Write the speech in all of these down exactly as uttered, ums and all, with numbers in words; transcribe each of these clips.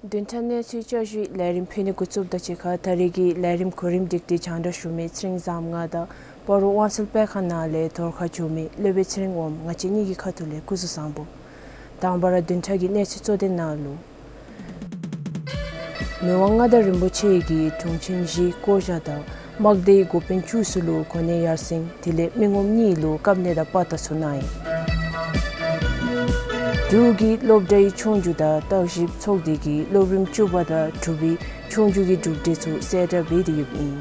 བདུན་ཕྲག་གནས་ཚུལ་བསྐྱར་ཞུའི་ལས་རིམ་ཕུལ་ནི་འགོ་བཙུགསཔ་དང་གཅིག་ཁར་ད་རེས་ཀྱི་ལས་རིམ་གོ་རིམ་སྒྲིག་སྟེ་སྙན་ཞུ་མི་ཚེ་རིང་བཟངམོ་ང་དང་སྤ་རོ་དབང་སེལ་དཔེ་ཁང་ནང་ལས་ཐོར་ཁ་ཞུ་མི་སློབ་དཔོན་ཚེ་རིང་དབངམོ་ང་བཅས་གཉིས་ཀྱི་ཁ་ཐུག་ལས་སྐུ་གཟུགས་བཟང་པོ། དང་པ་ར་བདུན་ཕྲག་གི་གནས་ཚུལ་གཙོ་དོན་ནང་ལུ། མི་དབང་མངའ་བདག་རིན་པོ་ཆེ་གིས་དྲུང་ཆེན་བཞི་བསྐོ་བཞག་དང་དམག་སྡེའི་འགོ་དཔོན་བཅུ་གསུམ་ལུ་གོ་གནས་ཡར་སེང་དེ་ལས་མི་ངོམ་གཉིས་ལུ་བཀའ་གནས་དང་པ་ཏ་ཚུ་གནང་ཡི། འབྲུག་གི་སློབ་གྲྭའི་ཆོས་རྒྱུགས་དང་བརྟག་ཞིབ་ཚོགས་སྡེ་གིས་སློབ་རིམ་བཅུ་པ་དང་དྲུག་པའི་ཆོས་རྒྱུགས་ཀྱི་གྲུབ་འབྲས་ཚུ་གསལ་བསྒྲགས་འབད་དེ་ཡོདཔ་ཨིན།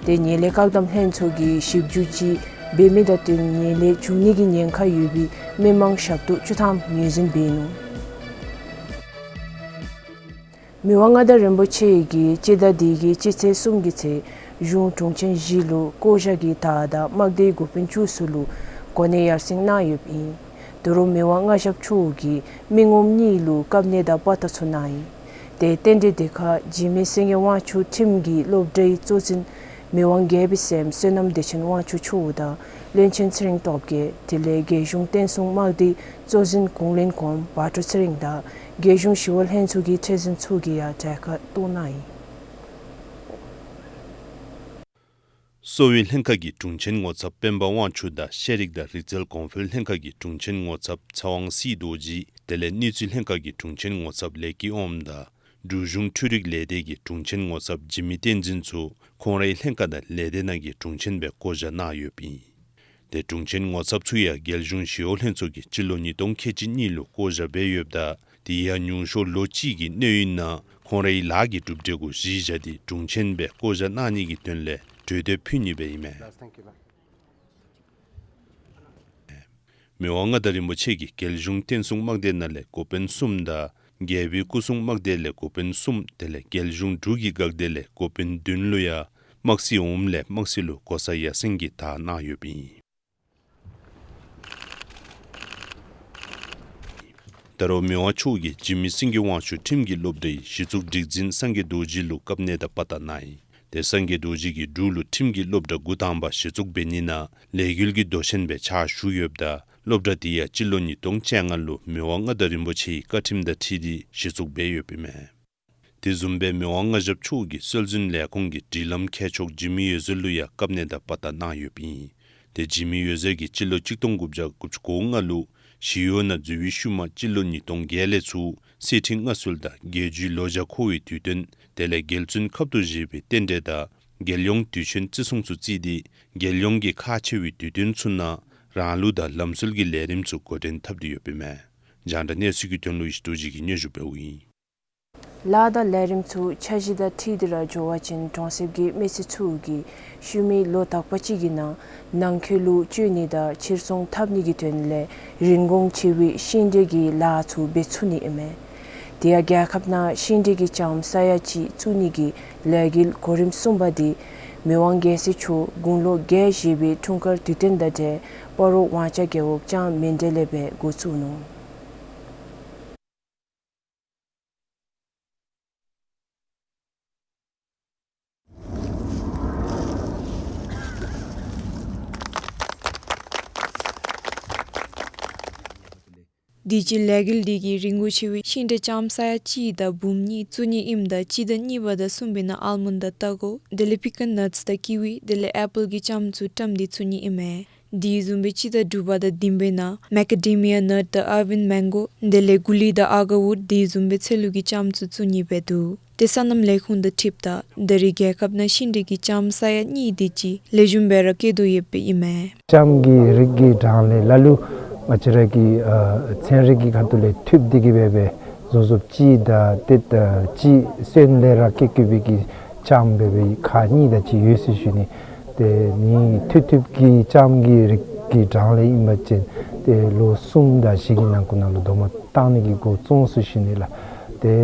དེ་ངན་ལྷད་བཀག་སྡོམ་ལྷན་ཚོགས་ཀྱིས་ཞིབ་འཇུག་ཅིག་འབད་མི་དང་བསྟུན་ངན་ལྷད་འབྱུང་ནི་གི་ཉེན་ཁ་ཡོད་པའི་མི་མང་ཞག་སྟོང་བཅུ་ཐམ་ངོས་འཛིན་འབད་ནུག། མི་དབང་མངའ་བདག་རིན་པོ་ཆེ་གིས་སྤྱི་ཟླ་འདི་གི་སྤྱི་ཚེས་གསུམ་གྱི་ཚེ་གཞུང་དྲུང་ཆེན་བཞི་ལུ་བསྐོ་བཞག་གི་དང་དམག་སྡེའི་འགོ་དཔོན་བཅུ་གསུམ་ལུ་གོ་གནས་ཡར་སེང་གནང་ཡོདཔ་ཨིན། དོ་རུང་མི་དབང་མངའ་ཞབས་མཆོག་གིས་མི་ངོམ་གཉིས་ལུ་བཀའ་གནས་དང་པ་ཏ་ཚུ་གནང་ཡི། དེ་རྟེན་འབྲེལ་དེ་ཁར་འཇིགས་མེད་སེང་གེ་དབང་ཕྱུག་ཁྲིམས་ཀྱི་སློབ་གྲྭའི་གཙོ་འཛིན་མི་དབང་རྒྱལ་པོའི་སྲསམོ་བསོད་ནམས་བདེ་ཆེན་དབང་ཕྱུག་མཆོག་དང་བློན་ཆེན་ཚེ་རིང་སྟོབས་རྒྱས་དེ་ལས་རྒྱལ་གཞུང་བསྟན་སྲུང་དམག་སྡེའི་གཙོ་འཛིན་གུང་བློན་གོངམ་བ་ཏྲོ་ཚེ་རིང་དང་རྒྱལ་གཞུང་ཞི་གཡོག་ལྷན་ཚོགས་ཀྱི་ཁྲི་འཛིན་ཚུ་གིས་ཡང་གྲལ་ཁར་གཏོགས་གནང་ཡི། གསོ་བའི་ལྷན་ཁག་གི་དྲུང་ཆེན་ངོ་ཚབ་སྤེན་པ་དབང་ཕྱུག་དང་ཤེས་རིག་དང་རིག་རྩལ་གོང་འཕེལ་ལྷན་ཁག་གི་དྲུང་ཆེན་ངོ་ཚབ་ཚེ་དབང་སྲིད་རྡོ་རྗེ་དེ་ལས་གནས་ཚུལ་ལྷན་ཁག་གི་དྲུང་ཆེན་ངོ་ཚབ་ལེགས་སྐྱིད་དབངམོ་དང་འབྲུག་གཞུང་འཕྲུལ་རིག་ལས་སྡེ་གི་དྲུང་ཆེན་ངོ་ཚབ་འཇིགས་མེད་བསྟན་འཛིན་ཚུ་ཁོང་རའི་ལྷན་ཁག་དང་ལས་སྡེ་ནང་གི་དྲུང་ཆེན་སྦེ་བསྐོ་བཞག་གནང་ཡོདཔ་ཨིན། དེ་དྲུང་ཆེན་ངོ་ཚབ་ཚུ་ཡང་རྒྱལ་གཞུང་ཞི་གཡོག་ལྷན་ཚོགས་ཀྱིས་སྤྱི་ལོ་ཉིས་སྟོང་ཁལ་གཅིག་གཉིས་ལུ་བསྐོ་བཞག་འབད་ཡོདཔ་ད་དེ་ཡང་ཉུང་ཤོས་ལོ་གཅིག་གི་གནས་ཡུན་ནང་ཁོང་རའི་ལཱ་གི་གྲུབ་འབྲས་གུ་གཞི་བཞག་སྟེ་དྲུང་ཆེན་སྦེ་བསྐོ་བཞག་གནང་ནི་གི་དོན་ལས་གྲོས་འདེབས་ཕུལ་ནི་སྦེ་ཨིན་མས། མི་དབང་མངའ་བདག་རིན་པོ་ཆེ་གིས་རྒྱལ་གཞུང་བསྟན་སྲུང་དམག་སྡེ་ནང་ལས་འགོ་དཔོན་གསུམ་དང་རྒྱལ་པོའི་སྐུ་སྲུང་དམག་སྡེ་ལས་འགོ་དཔོན་གསུམ་དེ་ལས་རྒྱལ་གཞུང་འབྲུག་གི་འགག་སྡེ་ལས་འགོ་དཔོན་བདུན་ལུ་ཡང་དམག་སྲིད་འོགམ་ལས་དམག་སྲིད་ལུ་གོ་ས་ཡར་སེང་གི་དར་གནང་ཡོདཔ་ཨིན། ད་རུང་མི་དབང་མཆོག་གིས་འཇིགས་མེད་སེང་གེ་དབང་ཕྱུག་ཁྲིམས་ཀྱི་སློབ་གྲྭའི་གཞི་བཙུགས་སྒྲིག་འཛིན་སངས་རྒྱས་རྡོ་རྗེ་ལུ་བཀའ་གནས་དང་པ་ཏ་གནང་ཡི། དེ་སངས་རྒྱས་རྡོ་རྗེ་གིས་འབྲུག་ལུ་ཁྲིམས་ཀྱི་སློབ་གྲྭ་འགོ་དང་པ་གཞི་བཙུགས་འབད་ནི་ནང་ལས་འགུལ་གྱི་མདོ་ཆེན་སྦེ་ཕྱག་ཞུ་ཡོདཔ་ད་སློབ་གྲྭ་དེ་ཡང་སྤྱི་ལོ་ཉིས་སྟོང་བཅོ་ལྔ་ལུ་མི་དབང་མངའ་བདག་རིན་པོ་ཆེའི་བཀའ་ཁྲིམས་དང་འཁྲིལ་ཏེ་གཞི་བཙུགས་འབད་ཡོདཔ་ཨིན་མས། དེ་བཟུམ་སྦེ་མི་དབང་མངའ་ཞབས་མཆོག་གིས་སྲོལ་འཛིན་ལས་ཁུངས་ཀྱི་སྒྲིག་ལམ་མཁས་མཆོག་འཇིགས་མེད་འོད་ཟེར་ལུ་ཡང་བཀའ་གནས་དང་པ་ཏ་གནང་ཡོདཔ་ཨིན། དེ་འཇིགས་མེད་འོད་ཟེར་གྱིས་སྤྱི་ལོ་གཅིག་སྟོང་དགུ་བརྒྱ་དགུ་བཅུ་གོ་ལྔ་ལུ་ཞི་གཡོག་ནང་འཛུལ་བའི་ཤུལ་མ་སྤྱི་ལོ་ཉིས་སྟོང་བརྒྱད་ལས་ཚུར་གསེར་ཁྲི་མངའ་གསོལ་དང་རྒྱལ་བརྒྱུད་ལོ་བརྒྱ་འཁོར་བའི་དུས་སྟོན་དེ་ལས་རྒྱལ་བཙུན་ཁབ་ཏུ་བཞེས་པའི་རྟེན་འབྲེལ་དང་རྒྱལ་ཡོངས་དུས་ཆེན་བརྩི་སྲུང་ཚུ་བརྩིས་ཏེ་རྒྱལ་ཡོངས་ཀྱི་ཁག་ཆེ་བའི་དུས་སྟོན་ཚུ་ནང་རང་ལུགས་དང་ལམ་སྲོལ་གྱི་ལས་རིམ་ཚུ་འགོ་འདྲེན་འཐབ་སྟེ་ཡོདཔ་ཨིན་མས། རྒྱང་བསྒྲགས་གནས་ཚུལ་གྱི་དོན་ལུ་ཡེ་ཤེས་རྡོ་རྗེ་གིས་སྙན་ཞུ་འབདཝ་ཨིན། ལཱ་དང་ལས་རིམ་ཚུ་འཆར་གཞི་དང་འཁྲིལ་ཏེ་ར་འགྱོ་བ་ཅིན་གྲོང་གསེབ་ཀྱི་མི་སེར་ཚུ་གིས་ཤུལ་མའི་ལོ་དག་པ་ཅིག་གི་ནང་ནང་འཁོད་ལུ་བཅོས་ནི་དང་ཕྱིར་ཚོང་འཐབ་ནི་གི་དོན་ལས་རིན་གོང་ཆེ་བའི་ཤིང་འབྲས་ཀྱི་ལཱ་ཚུ་འབད་ཚུགས་ནི་ཨིན་མས། དེ་ཡང་རྒྱལ་ཁབ་ནང་ཤིང་འབྲས་ཀྱི་ལྕངམ་ས་ཡ་གཅིག་བཙུགས་ནི་གི་ལས་འགུལ་གོ་རིམ་གསུམ་པ་འདི་མི་དབང་རྒྱལ་སྲས་མཆོག་དགུང་ལོ་བརྒྱད་བཞེས་པའི་འཁྲུངས་སྐར་དུས་སྟོན་དང་འབྲེལ་སྤ་རོ་ཝང་ཅ་རྒེད་འོག་ལྕངམ་མཎྜལ་ལས་སྦེ་འགོ་བཙུགས་ནུག། དུས་ཅི་ལས་འགུལ་འདི་གིས་རིན་གོང་ཆེ་བའི་ཤིང་འབྲས་ལྕངམ་ས་ཡ་གཅིག་དང་འབུམ་གཉིས་བཙུགས་ནི་ཨིནམ་ད་སྤྱི་ཟླ་གཉིས་པ་དང་གསུམ་པའི་ནང་ཨལ་མོན་དང་སྟག་འོ་དེ་ལས་པི་ཀན་ནཊསི་དང་ཀི་ཝི་དེ་ལས་ཨེ་པཱལ་གྱི་ལྕངམ་ཚུ་བཀྲམ་སྟེ་བཙུགས་ནི་ཨིན་མས། དེ་བཟུམ་སྦེ་སྤྱི་ཟླ་དྲུག་པ་དང་བདུན་པའི་ནང་མེ་ཀ་ཌེ་མི་ཡ་ནཊསི་དང་ཨལ་མོན་མེང་གོ་དེ་ལས་གུ་ལི་དང་ཨ་ག་འུ་དེ་བཟུམ་སྦེ་ཚལ་ལུ་གི་ལྕངམ་ཚུ་བཙུགས་ནི་སྦེ་འདུག། དེ་སོ་ནམ་ལས་ཁུངས་དང་འཁྲིལཝ་ད་ད་རེས་རྒྱལ་ཁབ་ནང་ཤིང་འབྲས་ཀྱི་ལྕངམ་ས་ཡ་གཉིས་དེ་ཅིག་ལེགས་ཤོམ་སྦེ་ར་སྐྱེ་དོ་ཡོདཔ་ཨིན་མས། ལྕངམ་གྱི་རིགས་ཀྱི་གྲངས་ལས་ལ་ལུ་ང་བཅས་ར་གི་ཨ་ཚན་རིག་གི་ཁ་ཐུག་ལས་འཐདཔ་འདི་གིས་འབད་སྦེ་བཟོ་བཟོཝ་ཅིག་དང་ཏེ་ཨ་ཅིག་སོན་ལས་ར་སྐྱེ་སྐྱེ་བའི་གི་ལྕངམ་འབད་སྦེ་ཁག་གཉིས་དེ་ཅིག་ཡོད་ཟེར་ཞུ་ནི། ཏེ་ནི་འཐད་འཐདཔ་གི་ལྕངམ་གྱི་རིགས་ཀྱི་གྲངས་ལས་ཨིན་པ་ཅིན་ཏེ་ལོ་གསུམ་དང་བཞི་གི་ནང་འཁོད་ནང་ལུ་རྡོག་མ་བཏགས་ནི་གི་འགོ་བཙུགས་ཟེར་ཞུ་ནི་ལགས། ཏེ་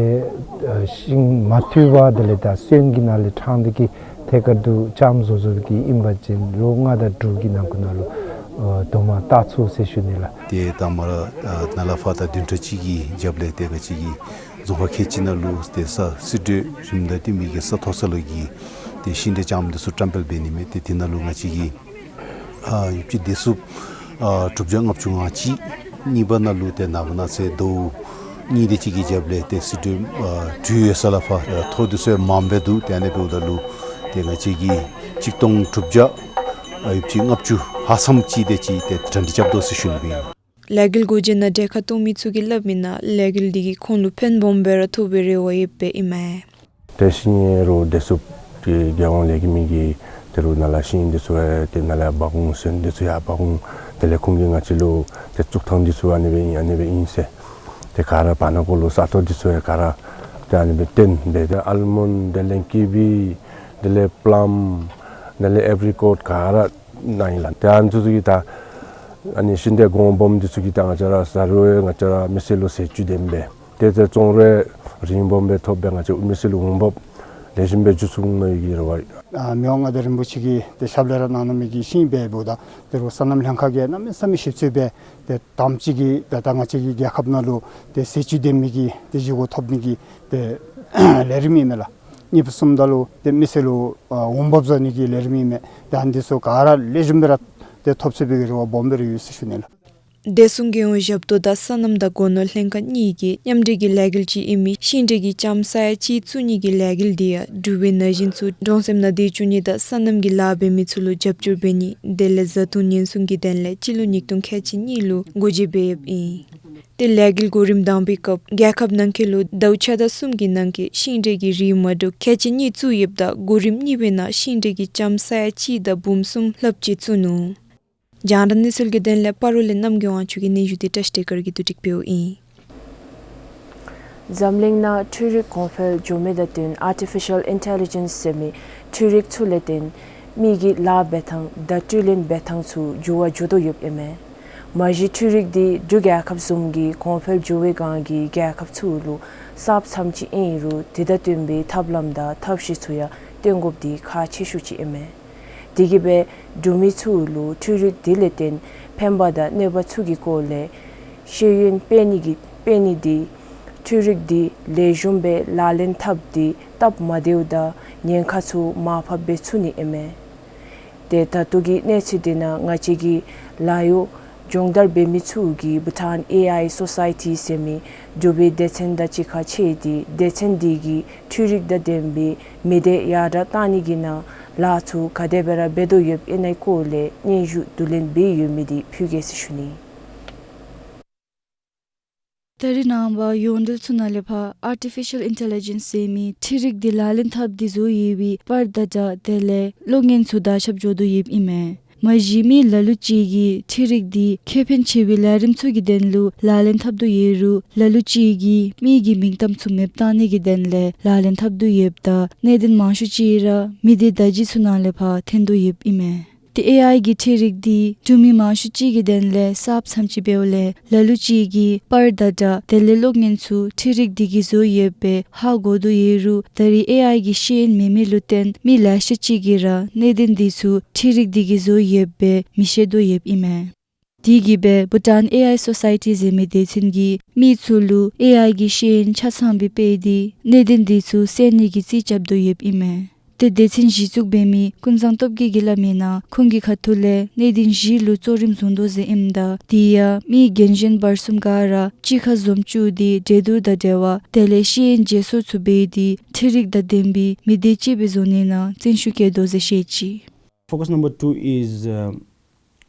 ཨ་ཤིང་མ་འཐུ་བར་དེ་ལས་ད་སོན་གྱི་ནང་ལས་ཕྲང་སྟེ་གི་ཐད་ཀར་དུ་ལྕངམ་བཟོ་བཟོཝ་གི་ཨིན་པ་ཅིན་ལོ་ལྔ་དང་དྲུག་གི་ནང་འཁོད་ནང་ལུ་ཨ་རྡོག་མ་བཏགས་ཚུགས་ཟེར་ཞུ་ནི་ལགས། ཏེ་དང་པ་ར་ཨ་ནཱ་ལས་ཕར་ད་བདུན་ཕྲག་གཅིག་གི་རྒྱབ་ལས་ཏེ་ང་བཅས་ཀྱི་རྫོང་ཁག་ཁལ་གཅིག་ནང་ལུ་ཏེ་ས་སྲིད་གྲོས་རིམ་དང་བསྟུན་པའི་གི་ས་མཐོ་ས་ལུ་གི་ཏེ་ཤིང་འབྲས་ལྕངམ་འདི་ཚུ་བཀྲམ་སྤེལ་འབད་ནི་མས། ཏེ་དེ་ནང་ལུ་ང་བཅས་ཀྱི་ཨ་ཡོདཔ་ཅིག་དེ་ཚུ་ཨ་དྲུག་བརྒྱ་ལྔ་བཅུ་ང་གཅིག། གཉིས་པ་ནང་ལུ་ཏེ་ནངས་པ་གནངས་ཚེ་ཟླཝ་ གཉིས་དེ་ཅིག་གི་རྒྱབ་ལས་ཏེ་སི་ཊིམ་ཨ་འདྲུད་ཡོད་ས་ལས་ཕར་ཨ་ཐོག་འདི་ཚུ་ཡང་མངམ་སྦེ་འདུག། ཏེ་ཨ་ནི་འབདཝ་ད་ལུ་ཏེ་ང་བཅས་ཀྱིས་ཆིག་སྟོང་དྲུག་བརྒྱ་ཨ་ཡོདཔ་ཅིག་ལྔ་བཅུ་ལྷག་ཙམ་ཅིག་དེ་ཅིག་ཏེ་གྲ་སྒྲིག་རྐྱབ་དོ་ཟེར་ཞུ་ནི་སྦེ་ཨིན། ལས་འགུལ་འགོ་འདྲེན་ནང་གྲལ་ཁར་གཏོགས་མི་ཚུ་གིས་སླབ་མི་ནང་ལས་འགུལ་འདི་གིས་ཁོང་ལུ་ཕན་སྦོམ་སྦེ་ར་ཐོགས་པའི་རེ་བ་ཡོདཔ་སྦེ་ཨིན་མས། ཏེ་ཤིང་ཡང་རོགས་དེ་ཚུ་གི་རྒྱལ་ཡོངས་ལས་འགུལ་མི་གིས་ཏེ་རོགས་ནཱ་ལས་ཤིང་འདི་ཚུ་ཡང་ཏེ་ནཱ་ལས་འབག་འོང་ཟེར་འདི་ཚུ་ཡང་འབག་འོང་། དེ་ལས་ཁོང་གིས་ང་བཅས་ལུ་ཏེ་བཙུགས་ཐངས་འདི་ཚུ་ཨ་ནི་སྦེ་ཨིན་ཨ་ནི་སྦེ་ཨིན་ཟེར། ཏེ་ག་ར་བར་ན་གོ་ལུ་ས་སྟོང་འདི་ཚུ་ཡང་ག་ར་ཏེ་ཨ་ནི་སྦེ་སྟོན་སྦེ་ཏེ་ཨལ་མོན་དེ་ལས་ཀི་ཝི་དེ་ལས་པ་ལམ་དེ་ལས་ཨེ་པི་རི་ཀོཊ་ག་ར་ནཱ་ཨིན་ལགས། ཏེ་ཨ་ནི་ཚུ་ཚུ་གིས་ད་ཨ་ནི་ཤིང་འབྲས་གོང་སྦོམ་འདི་ཚུ་གིས་ད་ང་བཅས་ར་ཟ་རུང་ང་བཅས་ར་མི་སེར་ལུ་ཟས་བཅུད་ལྡནམ་སྦེ་ཏེ་ཏེ་བཙོང་རུང་རིན་སྦོམ་སྦེ་ཐོབ་སྦེ་ང་བཅས་མི་སེར་ལུ་འོང་འབབ་ལེགས་ཤོམ་སྦེ་འགྱོ་ཚུགས་འོང་མནོ་བའི་གི་རེ་བ་ཨ་མི་དབང་མངའ་བདག་རིན་པོ་ཆེ་གིས་ཏེ་ཞབས་ལས་ར་གནང་གནང་མི་གི་ཤིང་འབདཝ་ད་ཏེ་རོགས་སོ་ནམ་ལྷན་ཁག་གིས་གནམ་མེད་ས་མེད་ཞིབ་འཚོལ་འབད་ཏེ་དེམ་ཅིག་གིས་ད་ལྟོ་ང་བཅས་ཀྱི་རྒྱལ་ཁབ་ནང་ལུ་ཏེ་ཟས་བཅུད་ལྡན་མི་གི་ཏེ་བཞེས་སྒོ་ཐོབ་ནི་གི་ཏེ་ལས་རིམ་ཨིན་མས་ལགས། གཉིས་པ་གསུམ་པ་ལུ་ཏེ་མི་སེར་ལུ་ཨ་འོང་འབབ་བཟོ་ནི་གི་ལས་རིམ་ཨིན་མས། ཏེ་ཨ་ནི་འདི་ཚུ་ག་ར་ལེགས་ཤོམ་སྦེ་ར་ཏེ་ཐོབ་ཚུགས་པའི་གི་རེ་བ་སྦོམ་སྦེ་ར་ཡོད་ཟེར་ཞུ་ནི་ལགས། བདེ་སྲུང་གི་ཡོངས་ཞབས་ཏོག་དང་སོ་ནམ་དང་སྒོ་ནོར་ལྷན་ཁག་གཉིས་ཀྱིས་མཉམ་འབྲེལ་གྱི་ལས་འགུལ་ཅིག་ཨིན་མི་ཤིང་འབྲས་ཀྱི་ལྕངམ་ས་ཡ་གཅིག་བཙུགས་ནི་གི་ལས་འགུལ་འདི་ཡང་འབྲུག་པའི་ན་གཞོན་ཚུ་འབྲོང་གསེབ་ནང་སྡོད་བཅུག་ནི་དང་སོ་ནམ་གྱི་ལཱ་འབད་མི་ཚུ་ལུ་རྒྱབ་སྐྱོར་འབད་ནི་དེ་ལས་བཟའ་འཐུང་ཉེན་སྲུང་གི་དོན་ལས་སྤྱི་ལོ་ཉིས་སྟོང་ཁལ་གཅིག་གཉིས་ལུ་སྒོ་འབྱེད་འབད་ཡོདཔ་ཨིན། ཏེ་ལས་འགུལ་གོ་རིམ་དང་པའི་སྐབས་རྒྱལ་ཁབ་ནང་འཁོད་ལུ་ཟླཝ་ཆ་དང་གསུམ་གྱི་ནང་འཁོད་ཤིང་འབྲས་ཀྱི་རིགས་མ་འདྲཝ་ཁལ་གཅིག་གཉིས་བཙུགས་ཡོདཔ་ད་གོ་རིམ་གཉིས་པའི་ནང་ཤིང་འབྲས་ཀྱི་ལྕངམ་ས་ཡ་གཅིག་དང་འབུམ་གསུམ་ལྷགཔ་ཅིག་བཙུགས་ནུག། རྒྱང་བསྒྲགས་གནས་ཚུལ་གྱི་དོན་ལས་སྤ་རོ་ལས་རྣམ་རྒྱལ་དབང་ཕྱུག་གི་སྙན་ཞུ་འདི་བཀྲ་ཤིས་བདེ་སྐར་གྱིས་བསྡུ་སྒྲིག་འབདཝ་ཨིན། འཛམ་གླིང་ནང་འཕྲུལ་རིག་གོང་འཕེལ་འགྱོ་མི་དང་བསྟུན་ཨར་ཊི་ཕི་ཤལ་ཨིན་ཊེ་ལི་ཇེནསི་ཟེར་མི་འཕྲུལ་རིག་ཚུ་ལས་བརྟེན་མི་གི་ལཱ་འབད་ཐངས་དང་འཕྲུལ་ལས་འབད་ཐངས་ཚུ་འགྱུར་བ་འགྱོ་དོ་ཡོདཔ་ཨིན་མས། མ་གཞི་འཕྲུལ་རིག་འདི་འབྲུག་རྒྱལ་ཁབ་བཟུམ་གྱི་གོང་འཕེལ་འགྱོ་བའི་སྒང་གི་རྒྱལ་ཁབ་ཚུ་ལུ་གསརཔ་ཙམ་ཅིག་ཨིན་རུང་དེ་དང་བསྟུན་པའི་ཐབས་ལམ་དང་ཐབས་ཤེས་ཚུ་ཡང་སྟོན་དགོཔ་འདི་ཁག་ཆེ་ཤོས་ཅིག་ཨིན་མས། དེ་གིས་འབད་འབྲུག་མི་ཚུ་ལུ་འཕྲུལ་རིག་འདི་ལས་བརྟེན་ཕན་པ་དང་གནོད་པ་ཚུ་གི་སྐོར་ལས་ཤེས་ཡོན་སྤེལ་ནི་གི་སྤེལ་ནི་འདི་འཕྲུལ་རིག་འདི་ལེགས་ཤོམ་སྦེ་ལག་ལེན་འཐབ་སྟེ་སྟབས་མ་བདེཝ་དང་ཉེན་ཁ་ཚུ་མར་ཕབ་འབད་ཚུགས་ནི་ཨིན་མས། ཏེ་ད་ལྟོ་གི་གནས་ཚུལ་འདི་ནང་ང་བཅས་ཀྱི་ལཱ་གཡོག་སྦྱོང་བརྡར་འབད་མི་ཚུ་གིས་བྷུ་ཊཱན་ཨེ་ཨའི་སོ་སའི་ཊི་ཟེར་མི་འབྲུག་པའི་སྡེ་ཚན་དང་གཅིག་ཁར་ཕྱད་དེ་སྡེ་ཚན་འདི་གིས་འཕྲུལ་རིག་དང་ལྡན་པའི་མི་སྡེ་ཡར་དྲགས་གཏང་ནི་གི་ནང་ལཱ་ཚུ་ག་དེ་སྦེ་ར་འབད་དོ་ཡོདཔ་ཨིན་ན་སྐོར་ལས་སྙན་ཞུ་བསྡུ་ལེན་འབད་ཡོད་མི་འདི་ཕུལ་གེ་ཟེར་ཞུ་ནི། ད་རིས་ནངས་པ་ཡོངས་འབྲེལ་ཚུ་ནང་ལས་ཕར་ཨར་ཊི་ཕི་ཤལ་ཨིན་ཊེ་ལི་ཇེནསི་ཟེར་མི་འཕྲུལ་རིག་འདི་ལག་ལེན་འཐབ་སྟེ་བཟོ་ཡོད་པའི་པར་དང་སྒྲ་དེ་ལས་གློག་བརྙན་ཚུ་དར་ཁྱབ་འགྱོ་དོ་ཡོདཔ་ཨིན་མས། མ་གཞི་མི་ལ་ལུ་ཅིག་གིས་འཕྲུལ་རིག་འདི་ཁེ་ཕན་ཆེ་བའི་ལས་རིམ་ཚུ་གི་དོན་ལུ་ལག་ལེན་འཐབ་དོ་ཡོད་རུང་ལ་ལུ་ཅིག་གིས་མི་གི་མིང་གཏམ་ཚུ་མེདཔ་བཏང་ནི་གི་དོན་ལས་ལག་ལེན་འཐབ་དོ་ཡོདཔ་ད་གནད་དོན་མང་ཤོས་ཅིག་ར་མི་སྡེ་བརྡ་བརྒྱུད་ཚུ་ནང་ལས་ཕར་ཐོན་དོ་ཡོདཔ་ཨིན་མས། ཏེ་ཨེ་ཨའི་གི་འཕྲུལ་རིག་འདི་འབྲུག་མི་མང་ཤོས་ཅིག་གི་དོན་ལས་གསརཔ་ཙམ་ཅིག་འབདཝ་ལས་ལ་ལུ་ཅིག་གིས་པར་དང་སྒྲ་དེ་ལས་གློག་བརྙན་ཚུ་འཕྲུལ་རིག་འདི་གིས་བཟོ་ཡོདཔ་སྦེ་ཧ་གོ་དོ་ཡོད་རུང་ད་རིས་ཨེ་ཨའི་གི་ཤེས་ཡོན་མེད་མི་ལུ་བརྟེན་མི་ལེ་ཤ་ཅིག་གིས་ར་གནད་དོན་འདི་ཚུ་འཕྲུལ་རིག་འདི་གིས་བཟོ་ཡོདཔ་སྦེ་མི་ཤེས་དོ་ཡོདཔ་ཨིན་མས། དེ་གིས་འབད་བྷུ་ཊཱན་ཨེ་ཨའི་སོ་སའི་ཊི་ཟེར་མི་སྡེ་ཚན་གྱིས་མི་ཚུ་ལུ་ཨེ་ཨའི་གི་ཤེས་ཡོན་ཆ་ཚང་སྦེ་སྤེལ་ཏེ་གནད་དོན་འདི་ཚུ་སེལ་ནི་གི་རྩིས་རྐྱབ་དོ་ཡོདཔ་ཨིན་མས། ཏེ་སྡེ་ཚན་གཞི་བཙུགས་འབད་མི་ཀུན་བཟང་སྟོབས་རྒྱས་ཀྱིས་སླབ་མིའི་ནང་ཁོང་གི་ཁ་ཐུག་ལས་གནད་དོན་བཞི་ལུ་གཙོ་རིམ་བཟུང་དོ་ཟེར་ཨིནམ་ད་དེ་ཡང་མི་རྒན་གཞོན་བར་གསུམ་ག་ར་གཅིག་ཁར་འཛོམས་བཅུག་སྟེ་གྲོས་བསྡུར་དང་འབྲེལ་བ་དེ་ལས་ཤེས་ཡོན་བརྗེ་སོར་ཚུ་འབད་དེ་འཕྲུལ་རིག་དང་ལྡན་པའི་མི་སྡེ་ཅིག་སྦེ་བཟོ་ནི་ནང་བརྩོན་ཤུགས་བསྐྱེད་དོ་ཟེར་བཤད་ཅི། Focus number two is, uh,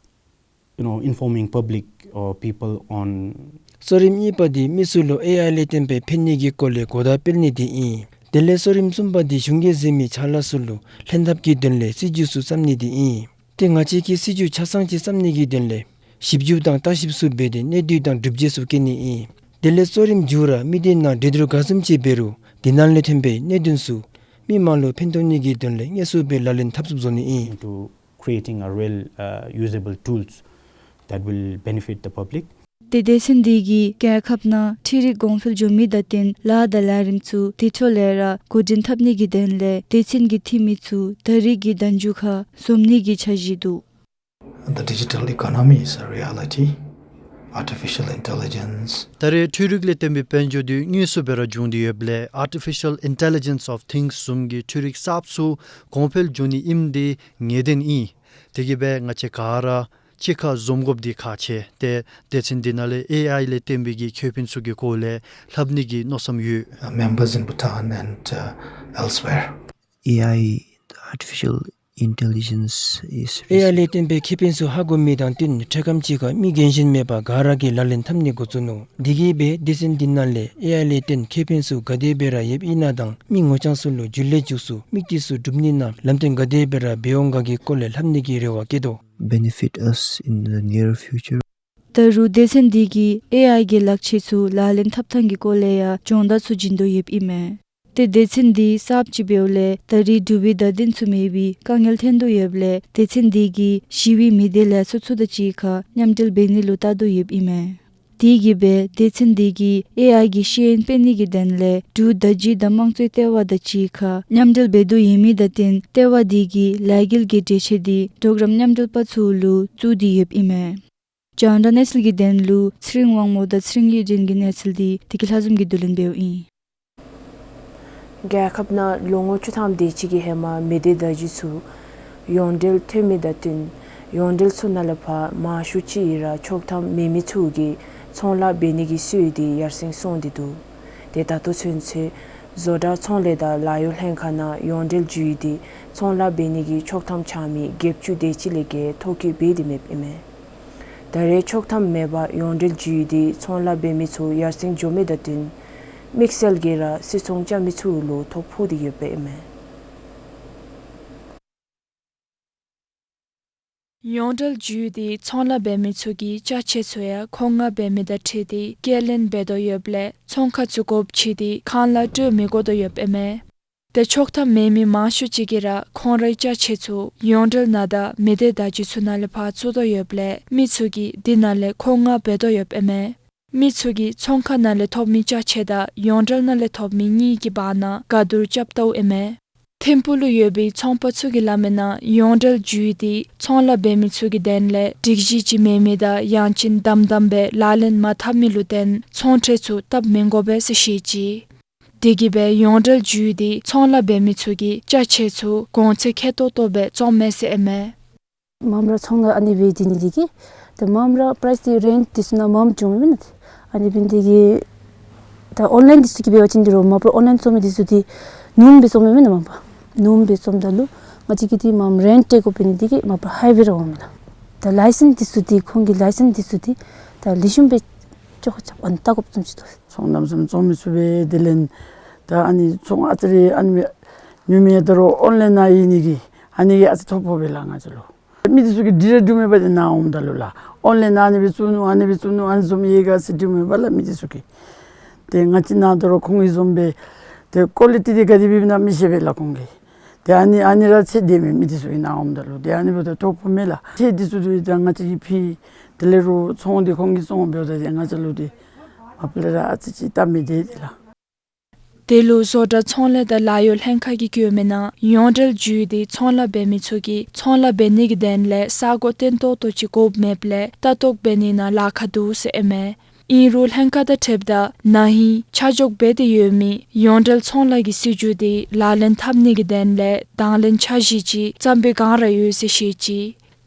you know, informing public or people on གཙོ་རིམ་གཉིས་པ་འདི་མི་ཚུ་ལུ་ཨེ་ཨའི་ལས་བརྟེན་པའི་ཕན་ནི་གི་སྐོར་ལས་གོ་བརྡ་སྤེལ་ནི་འདི་ཨིན། དེ་ལས་གཙོ་རིམ་གསུམ་པ་འདི་གཞུང་གིས་གཟིགས་མི་ཅ་ལ་ཚུ་ལུ་ལྷན་ཐབས་ཀྱི་དོན་ལས་སྲིད་བྱུས་ཚུ་བརྩམ་ནི་འདི་ཨིན། ཏེ་ང་བཅས་ཀྱིས་སྲིད་བྱུས་ཆ་ཚང་ཅིག་བརྩམ་ནི་གི་དོན་ལས་ཞིབ་འཇུག་དང་བརྟག་ཞིབ་ཚུ་འབད་དེ་གནད་བསྡུས་དང་སྒྲུབ་བྱེད་ཚུ་བཀོད་ནི་ཨིན། དེ་ལས་གཙོ་རིམ་མཇུག་ར་མི་སྡེ་ནང་གྲོས་བསྡུར་ག་བཟུམ་ཅིག་འབད་རུང་དེ་ནང་ལས་ཐོན་པའི་གནད་དོན་ཚུ་མི་མང་ལུ་ཕན་ཐོགས་ནི་གི་དོན་ལས་དངོས་སུ་སྦེ་ལག་ལེན་འཐབ་ཚུགསཔ་བཟོ་ནི་ཨིན། Into creating a real, uh, usable tools that will benefit the public. ཏེ་སྡེ་ཚན་འདི་གིས་རྒྱལ་ཁབ་ནང་འཕྲུལ་རིག་གོང་འཕེལ་འགྱོ་མི་དང་བསྟུན་ལཱ་དང་ལས་རིམ་ཚུ་དེ་འཕྲོ་ལས་ར་འགོ་འདྲེན་འཐབ་ནི་གི་དོན་ལས་སྡེ་ཚན་གྱི་འཐུས་མི་ཚུ་ད་རིས་ཀྱི་ཟླ་མཇུག་ཁར་འཛོམས་ནི་གི་འཆར་གཞི་འདུག། The digital economy is a reality. Artificial intelligence. ད་རེས་འཕྲུལ་རིག་ལས་བརྟེན་པའི་དཔལ་འབྱོར་འདི་དངོས་སུ་སྦེ་ར་འབྱུང་སྟེ་ཡོདཔ་ལས་Artificial Intelligence of Things བཟུམ་གྱི་འཕྲུལ་རིག་གསརཔ་ཚུ་གོང་འཕེལ་འགྱོ་ནི་ཨིནམ་འདི་ངེས་བདེན་ཨིན། དེ་གིས་འབད་ང་བཅས་ག་ར་ གཅིག་ཁར་འཛོམས་དགོཔ་འདི་ཁག་ཆེ། ཏེ་སྡེ་ཚན་འདི་ནང་ལས་ཨེ་ཨའི་ལས་བརྟེན་པའི་གི་ཁེ་ཕན་ཚུ་གི་སྐོར་ལས་ལྷབ་ནི་གི་མནོ་བསམ་ཡོད། Uh, members in Bhutan and, uh, elsewhere. ཨེ་ཨའི, artificial intelligence, is ཨེ་ཨའི་ལས་བརྟེན་པའི་ཁེ་ཕན་ཚུ་ཧ་གོ་མི་དང་བསྟུན་འཕྲལ་ཁམས་ཅིག་ཁར་མི་རྒན་གཞོན་མེད་པར་ག་ར་གིས་ལག་ལེན་འཐབ་ནི་འགོ་བཙུགས་ནུག། དེ་གིས་སྦེ་སྡེ་ཚན་འདི་ནང་ལས་ཨེ་ཨའི་ལས་བརྟེན་ཁེ་ཕན་ཚུ་ག་དེ་སྦེ་ར་ཡོདཔ་ཨིན་ན་དང་མི་ངོ་རྐྱང་ཚུ་ལུ་འཇུ་ལེ་འཇུག་ཚུགས་མི་དེ་ཚུ་སྒྲུབ་ནི་ནང་ལམ་སྟོན་ག་དེ་སྦེ་ར་འབད་འོང་ག་གི་སྐོར་ལས་ལྷབ་ནི་གི་རེ་བ་བསྐྱེད་དོ། Benefit us in the near future. ད་རུང་སྡེ་ཚན་འདི་གིས་ཨེ་ཨའི་གི་ལག་ཆས་ཚུ་ལག་ལེན་འཐབ་ཐངས་ཀྱི་སྐོར་ལས་ཡང་སྦྱོང་བརྡར་ཚུ་བྱིན་དོ་ཡོདཔ་ཨིན་མས། ཏེ་སྡེ་ཚན་འདི་གསརཔ་ཅིག་འབདཝ་ལས་ད་རེས་འབྲུག་པའི་བརྡ་དོན་ཚུ་མེད་པའི་དཀའ་ངལ་ཐོན་དོ་ཡོདཔ་ལས་སྡེ་ཚན་འདི་གིས་ཞི་བའི་མི་སྡེ་ལས་ཚོགས་ཚུ་དང་གཅིག་ཁར་མཉམ་འབྲེལ་འབད་ནི་ལུ་བལྟ་དོ་ཡོདཔ་ཨིན་མས། དེ་གིས་སྦེ་སྡེ་ཚན་འདི་གིས་ཨེ་ཨའི་གི་ཤེས་ཡོན་སྤེལ་ནི་གི་དོན་ལས་འབྲུག་བརྡ་བརྒྱུད་དང་དམངས་གཙོའི་ལྟེ་བ་དང་གཅིག་ཁར་མཉམ་འབྲེལ་འབད་དོ་ཡོད་མི་དང་བསྟུན་ལྟེ་བ་འདི་གིས་ལས་འགུལ་གྱི་འགྲེལ་བཤད་འདི་གྲོགས་རམ་མཉམ་འབྲེལ་པ་ཚུ་ལུ་བཙུགས་ཏེ་ཡོདཔ་ཨིན་མས། རྒྱང་བསྒྲགས་གནས་ཚུལ་གྱི་དོན་ལུ་ཚེ་རིང་དབང་མོ་དང་ཚེ་རིང་གཡུ་སྒྲོན་གྱི་གནས་ཚུལ་འདི་བདེ་སྐྱིད་ལྷ་འཛོམས་ཀྱིས་བསྡུ་ལེན་འབདཝ་ཨིན། རྒྱལ་ཁབ་ནང་ལོ་ངོ་བཅུ་ཐམ་དེ་ཅིག་གི་ཧེ་མ་མི་སྡེ་བརྡ་བརྒྱུད་ཚུ་ཡོངས་འབྲེལ་ཐོན་མི་དང་བསྟུན་ཡོངས་འབྲེལ་ཚུ་ནང་ལས་ཕར་མང་ཤོས་ཅིག་ཡང་ར་ཆོག་ཐམ་མེད་མི་ཚུ་གིས་ཚོང་ལཱ་འབད་ནི་གི་སྲོལ་འདི་ཡར་སེང་སོང་སྟེ་འདུག། ཏེ་ད་ལྟོ་ཚུན་ཚོད་བཟོ་གྲྭ་ཚོང་ལས་དང་ལཱ་གཡོག་ལྷན་ཁག་ནང་ཡོངས་འབྲེལ་བརྒྱུད་དེ་ཚོང་ལཱ་འབད་ནི་གི་ཆོག་ཐམ་འཆང་མི་བརྒྱད་ཅུ་དེ་ཅིག་ལས་བརྒལ་ཐོ་བཀོད་འབད་དེ་མེདཔ་ཨིན་མས། ད་རེས་ཆོག་ཐམ་མེད་པར་ཡོངས་འབྲེལ་བརྒྱུད་དེ་ཚོང་ལཱ་འབད་མི་ཚུ་ཡར་སེང་འགྱོ་མི་དང་བསྟུན་དམིགས་བསལ་གྱིས་ར་སིལ་ཚོང་རྐྱབ་མི་ཚུ་ལུ་ཐོ་ཕོག་སྟེ་ཡོདཔ་ཨིན་མས། ཡོངས་འབྲེལ་བརྒྱུད་དེ་ཚོང་ལཱ་འབད་མི་ཚུ་གིས་ཅ་ཆས་ཚུ་ཡང་ཁོང་ང་འབད་མི་དང་འཁྲིལ་ཏེ་སྐྱེལ་ལེན་འབད་དོ་ཡོདཔ་ལས་ཚོང་ཁང་ཚུ་སྒོ་ཕྱེ་སྟེ་ཁང་གླ་སྤྲོད་མི་དགོ་དོ་ཡོདཔ་ཨིན་མས། ཏེ་ཆོག་ཐམ་མེད་མི་མང་ཤོས་ཅིག་གིས་ར་ཁོང་རའི་ཅ་ཆས་ཚུ་ཡོངས་འབྲེལ་ནང་དང་མི་སྡེ་བརྡ་བརྒྱུད་ཚུ་ནང་ལས་ཕར་བཙུགས་དོ་ཡོདཔ་ལས་མི་ཚུ་གིས་འདི་ནང་ལས་ཁོང་ང་འབད་དོ་ཡོདཔ་ཨིན་མས། མི་ཚུ་གིས་ཚོང་ཁང་ནང་ལས་ཐོབ་མི་ཅ་ཆས་དང་ཡོངས་འབྲེལ་ནང་ལས་ཐོབ་མི་གཉིས་ཀྱི་བར་ན་དགའ་བསྡུར་རྐྱབ་ལྟཝ་ཨིན་མས། ཐིམ་ཕུག་ལུ་ཡོད་པའི་ཚོང་པ་ཚུ་གིས་སླབ་མིའི་ནང་ཡོངས་འབྲེལ་བརྒྱུད་དེ་ཚོང་ལཱ་འབད་མི་ཚུ་གི་དོན་ལས་སྒྲིག་གཞི་ཅིག་མེད་མི་དང་ཡང་ཅིན་དམ་དམ་སྦེ་ལག་ལེན་མ་འཐབ་མི་ལུ་བརྟེན་ཚོང་ཁྲལ་ཚུ་བཏབ་མི་དགོ་པས་ཟེར་བཤད་ཅི། དེ་གིས་སྦེ་ཡོངས་འབྲེལ་བརྒྱུད་དེ་ཚོང་ལཱ་འབད་མི་ཚུ་གིས་ཅ་ཆས་ཚུ་གོང་ཚད་ཁེ་ཏོག་ཏོ་སྦེ་བཙོང་མས་ཟེར་ཨིན་མས། མངམ་ར་ཚོང་ནང་ཨ་ནི་སྦེ་སྡོད་ནི་འདི་གིས་ད་མངམ་ར་པ་རའིསི་འདི་རེནཊ་འདི་ཚུ་ནང་མངམ་བྱུངམ་མེན་ན། ཨ་ནི་འབད་ནི་འདི་གིས་ད་ཨོན་ལའིན་འདི་ཚུ་གིས་འབད་བ་ཅིན་འདི་རུང་མ་པ་ཨོན་ལའིན་བཙོང་མི་འདི་ཚུ་འདི་ཉུངམ་སྦེ་བཙོངམ་མེན་ན་མ་པ། ཉུངམ་སྦེ་བཙོངམ་ད་ལུ་ང་བཅས་ཀྱིས་འདི་མངམ་རེནཊ་སྤྲོད་དགོ་པའི་ནི་འདི་གིས་མ་པ་ཧའི་ཝེ་ར་འོངམ་མས་ལགས། ད་ལའི་སེནསི་འདི་ཚུ་འདི་ཁོང་གི་ལའི་སེནསི་འདི་ཚུ་འདི་ད་ལེགས་ཤོམ་སྦེ་ཅོག་ཅོག་ཨ་ནི་བལྟ་དགོཔ་བཟུམ་ཅིག་འདུག། ཚོང་ནམ་བཟུམ་བཙོང་མི་ཚུགས་པས། དེ་ལས་ད་ཨ་ནི་ཚོང་ཨ་ཙི་རེ་ཨ་ནི་ཉོ་མི་ཡང་ད་རུང་ཨོན་ལའིན་ནང་ཨིན་ནི་གིས་ཨ་ནི་གིས་ཨ་ཙི་ཐོ་ཕོག་པས་ལགས་ང་བཅས་ལུ། མི་འདི་ཚུ་གིས་འདི་ར་སྒྲུབ་མེད་པར་ཏེ་ནཱ་འོངམ་ད་ལུ་ལགས་ཨོན་ལའིན་ནང་ཨ་ནི་སྦེ་བཙུགས་ནུག་ཨ་ནི་སྦེ་བཙུགས་ནུག་ཨ་ནི་བཟུམ་ཡོད་ག་ཟེར་སྒྲུབ་མེད་པར་ལགས་མི་འདི་ཚུ་གིས། ཏེ་ང་བཅས་ནཱ་ད་རུང་ཁོང་གི་བཟུམ་སྦེ་ཏེ་ཀོ་ལི་ཊི་འདི་ག་དེ་སྦེ་ཨིནམ་མི་ཤེས་པས་ལགས་ཁོང་གིས། ཏེ་ཨ་ནི་ཨ་ནི་ར་ཚད་བདེ་མེད། མི་འདི་ཚུ་གིས་ནཱ་འོངམ་ད་ལུ་ཏེ་ཨ་ནི་འབདཝ་ད་ཐོ་ཕོག་མས་ལགས། ཚད་འདི་ཚུ་འདི་ད་ང་བཅས་ཀྱིས་ཕུལ། དེ་ལས་རུང་ཚོང་འདི་ཁོང་གིས་བཙོང་འབདཝ་ད་ཏེ་ང་བཅས་ལུ་ཏེ་མ་པ་ལས་ར་ཨ་ཙི་ཅིག་སྟབས་མི་བདེ་སྟེ་ལགས། དེ་ལུ་བཟོ་གྲྭ་ཚོང་ལས་དང་ལཱ་གཡོག་ལྷན་ཁག་གིས་བཀོད་མིའི་ནང་ཡོངས་འབྲེལ་བརྒྱུད་དེ་ཚོང་ལཱ་འབད་མི་ཚུ་གིས་ཚོང་ལཱ་འབད་ནི་གི་དོན་ལས་ས་གོ་བརྟན་ཏོག་ཏོ་ཅིག་དགོཔ་མེདཔ་ལས་ལྟ་རྟོག་འབད་ནི་ནང་ལཱ་ཁག་འདུག་ཟེར་ཨིན་མས། ཨིན་རུང་ལྷན་ཁག་དང་འཁྲིལཝ་ད་ན་ཧིང་ཆ་འཇོག་འབད་དེ་ཡོད་མི་ཡོངས་འབྲེལ་ཚོང་ལཱ་གི་སྲིད་བྱུས་འདི་ལག་ལེན་འཐབ་ནི་གི་དོན་ལས་དང་ལེན་འཆར་གཞི་ཅིག་བརྩམས་པའི་བསྒང་ར་ཡོད་ཟེར་བཤད་ཅི།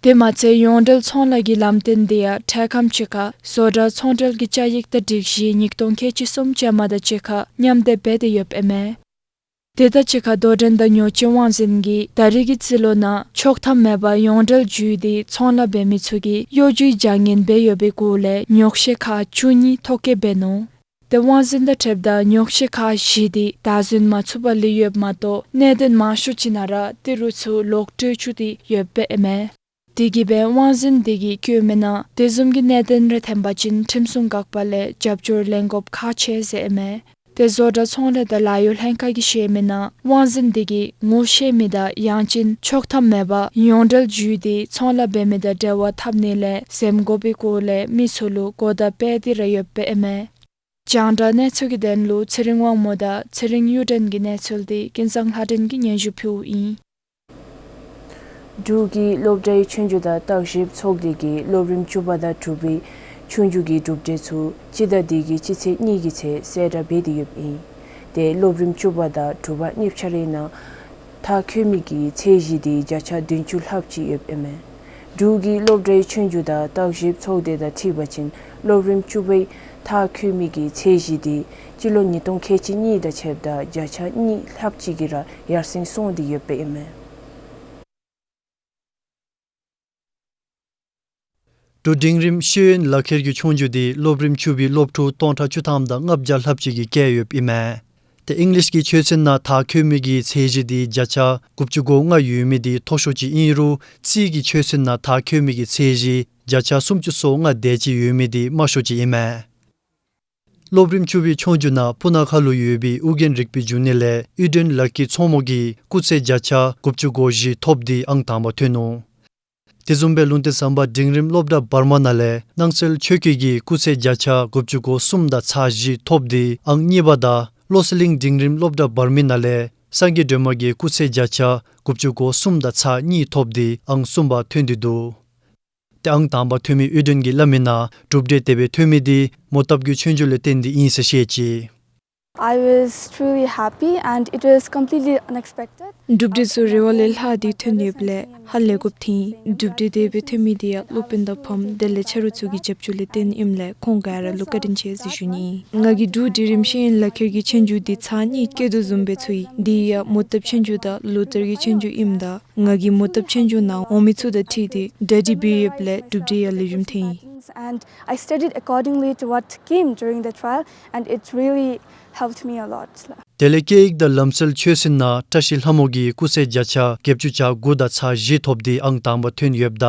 དེ་མ་ཚད་ཡོངས་འབྲེལ་ཚོང་ལཱ་གི་ལམ་སྟོན་འདི་ཡང་འཕྲལ་ཁམས་ཅིག་ཁར་བཟོ་གྲྭ་ཚོང་འབྲེལ་གྱི་བཅའ་ཡིག་དང་སྒྲིག་གཞི་ཉིས་སྟོང་ཁལ་གཅིག་གསུམ་ཅན་མ་དང་གཅིག་ཁར་མཉམ་འདེགས་འབད་དེ་ཡོདཔ་ཨིན་མས། དེ་དང་གཅིག་ཁར་དོ་འགྲན་དང་ཉོ་སྤྱོད་དབང་འཛིན་གྱིས་ད་རེས་ཀྱི་རྩིས་ལོ་ནང་ཆོག་ཐམ་མེད་པར་ཡོངས་འབྲེལ་བརྒྱུད་དེ་ཚོང་ལཱ་འབད་མི་ཚུ་གིས་གཡོ་སྒྱུའི་བྱ་ངན་འབད་ཡོད་པའི་སྐོར་ལས་ཉོགས་བཤད་ཁག་བཅུ་གཉིས་ཐོ་བཀོད་འབད་ནུག། ཏེ་དབང་འཛིན་དང་འཁྲིལཝ་ད་ཉོགས་བཤད་ཁག་བཞི་འདི་བདའ་ཟུན་མ་ཚུགས་པར་ལུས་ཡོདཔ་མ་གཏོགས་གནད་དོན་མང་ཤོས་ཅིག་ནང་ར་ཏི་རུ་ཚུ་ལོག་སྤྲོད་བཅུག་སྟེ་ཡོདཔ་ཨིན་མས། དེ་གིས་སྦེ་དབང་འཛིན་འདི་གིས་བཀོད་མིའི་ནང་དེ་བཟུམ་གྱི་གནད་དོན་རེ་ཐོན་པ་ཅིན་ཁྲིམས་སྲུང་འགག་པ་ལས་རྒྱབ་སྐྱོར་ལེན་དགོཔ་ཁག་ཆེ་ཟེར་ཨིན་མས། ཏེ་བཟོ་གྲྭ་ཚོང་ལས་དང་ལཱ་གཡོག་ལྷན་ཁག་གིས་བཤད་མིའི་ནང་དབང་འཛིན་འདི་གིས་ངོ་ཤེས་མི་དང་ཡང་ཅིན་ཆོག་ཐམ་མེད་པར་ཡོངས་འབྲེལ་བརྒྱུད་དེ་ཚོང་ལཱ་འབད་མི་དང་འབྲེལ་བ་འཐབ་ནི་ལས་འཛེམ་དགོ་པའི་སྐོར་ལས་མི་ཚུ་ལུ་གོ་བརྡ་སྤེལ་ཏེ་ར་ཡོདཔ་ཨིན་མས། རྒྱང་བསྒྲགས་གནས་ཚུལ་གྱི་དོན་ལུ་ཚེ་རིང་དབང་མོ་དང་ཚེ་རིང་གཡུ་སྒྲོན་གྱི་གནས་ཚུལ་འདི་ཀུན་བཟང་ལྷ་སྒྲོན་གྱིས་སྙན་ཞུ་ཕུལཝ་ཨིན། འབྲུག་གི་སློབ་གྲྭའི་ཆོས་རྒྱུགས་དང་བརྟག་ཞིབ་ཚོགས་སྡེ་གིས་སློབ་རིམ་བཅུ་པ་དང་དྲུག་པའི་ཆོས་རྒྱུགས་ཀྱི་གྲུབ་འབྲས་ཚུ་སྤྱི་ཟླ་འདི་གི་སྤྱི་ཚེས་གཉིས་ཀྱི་ཚེ་གསལ་བསྒྲགས་འབད་དེ་ཡོདཔ་ཨིན། ཏེ་སློབ་རིམ་བཅུ་པ་དང་དྲུག་པ་གཉིས་ཆ་རའི་ནང་མཐར་འཁྱོལ་མི་གི་ཚད་གཞི་འདི་བརྒྱ་ཆ་བདུན་ཅུ་ལྷགཔ་ཅིག་ཡོདཔ་ཨིན་མས། འབྲུག་གི་སློབ་གྲྭའི་ཆོས་རྒྱུགས་དང་བརྟག་ཞིབ་ཚོགས་སྡེ་དང་འཁྲིལ་བ་ཅིན་སློབ་རིམ་བཅུ་པའི་མཐར་འཁྱོལ་མི་གི་ཚད་གཞི་དེ་སྤྱི་ལོ་ཉིས་སྟོང་ཁལ་གཅིག་གཉིས་དང་ཕྱདཔ་ད་བརྒྱ་ཆ་གཉིས་ལྷགཔ་ཅིག་གིས་ར་ཡར་སེང་སོང་སྟེ་ཡོདཔ་ཨིན་མས། འབྲུག་འབྲིང་རིམ་ཤེས་ཡོན་ལག་ཁྱེར་གྱི་ཆོས་རྒྱུགས་དེ་སློབ་རིམ་བཅུ་པའི་སློབ་ཕྲུག་སྟོང་ཕྲག་བཅུ་ཐམ་དང་ལྔ་བརྒྱ་ལྷགཔ་ཅིག་གིས་བཀལ་ཡོདཔ་ཨིན་མས། ཏེ་ཨིང་ལིཤ་གི་ཆོས་ཚན་ནང་མཐར་འཁྱོལ་མི་གི་ཚད་གཞི་དེ་བརྒྱ་ཆ་དགུ་བཅུ་གོ་ལྔ་ཡོད་མི་དེ་མཐོ་ཤོས་ཅིག་ཨིན་རུང་རྩིས་ཀྱི་ཆོས་ཚན་ནང་མཐར་འཁྱོལ་མི་གི་ཚད་གཞི་བརྒྱ་ཆ་སུམ་ཅུ་སོ་ལྔ་དེ་ཅིག་ཡོད་མི་དེ་དམའ་ཤོས་ཅིག་ཨིན་མས། སློབ་རིམ་བཅུ་པའི་ཆོས་རྒྱུགས་ནང་སྤུ་ན་ཁ་ལུ་ཡོད་པའི་ཨོ་རྒྱན་རིག་པའི་འབྱུང་གནས་ལས་ཨུ་དྲན་ལགས་ཀྱི་མཚོ་མོ་གིས་སྐུགས་ཚད་བརྒྱ་ཆ་དགུ་བཅུ་གོ་བཞི་ཐོབ་སྟེ་ཨང་དང་པ་ཐོན་ནུག། དེ་བཟུམ་སྦེ་ལུང་བསྟན་ཟམ་པ་འབྲིང་རིམ་སློབ་གྲྭ་བར་མ་ནང་ལས་སྣང་གསལ་ཆོས་སྐྱིད་ཀྱིས་སྐུགས་ཚད་བརྒྱ་ཆ་དགུ་བཅུ་གོ་གསུམ་དང་ཚག་བཞི་ཐོབ་སྟེ་ཨང་གཉིས་པ་དང་བློ་གསལ་གླིང་འབྲིང་རིམ་སློབ་གྲྭ་བར་མི་ནང་ལས་སངས་རྒྱས་སྒྲོལ་མ་གིས་སྐུགས་ཚད་བརྒྱ་ཆ་དགུ་བཅུ་གོ་གསུམ་དང་ཚག་གཉིས་ཐོབ་སྟེ་ཨང་གསུམ་པ་ཐོན་ཏེ་འདུག། ཏེ་ཨང་དང་པ་ཐོན་མི་ཨུ་དྲན་གྱིས་སླབ་མིའི་ནང་གྲུབ་འབྲས་དེ་སྦེ་ཐོན་མི་དེ་མོ་བཏབ་ཀྱི་ཆོས་རྒྱུགས་ལས་བརྟེན་ཏེ་ཨིན་ཟེར་བཤད་ཅི། I was truly happy and it was completely unexpected. གྲུབ་འབྲས་ཚུ་རེ་བ་ལས་ལྷག་སྟེ་ཐོན་ཡོདཔ་ལས་ཧ་ལས་དགོཔ་ཐོན། གྲུབ་འབྲས་དེ་སྦེ་ཐོན་མི་དེ་ཡང་སློབ་དཔོན་དང་ཕམ་དེ་ལས་ཆ་རོགས་ཚུ་གི་རྒྱབ་སྐྱོར་ལས་བརྟེན་ཨིནམ་ལས་ཁོང་ག་ར་ལུ་བཀའ་དྲིན་ཆེ་ཟེར་ཞུ་ནི། ང་གིས་འབྲུག་འབྲིང་རིམ་ཤེས་ཡོན་ལག་ཁྱེར་གྱི་ཆོས་རྒྱུགས་དེ་ཚར་གཉིས་བཀལ་དོ་བཟུམ་སྦེ་ཚོར་ཡི། དེ་ཡང་མོ་བཏབ་ཆོས་རྒྱུགས་དང་ལོ་ལྟར་གྱི་ཆོས་རྒྱུགས་ཨིནམ་ད་ང་གིས་མོ་བཏབ་ཆོས་རྒྱུགས་ནང་འོང་མི་ཚུ་དང་འཁྲིལ་ཏེ་གྲ་སྒྲིག་འབད་ཡོདཔ་ལས་གྲུབ་འབྲས་ཡང་ལེགས་ཤོམ་ཐོན་ཡི། And I studied accordingly to what came during the trial, and it really helped me a lot. དེ་ལས་སྐད་ཡིག་དང་ལམ་སྲོལ་ཆོས་ཚན་ནང་བཀྲ་ཤིས་ལྷ་མོ་གིས་སྐུགས་ཚད་བརྒྱ་ཆ་བརྒྱད་ཅུ་གྱ་དགུ་དང་ཚག་བཞི་ཐོབ་སྟེ་ཨང་དང་པ་ཐོན་ཡོདཔ་ད་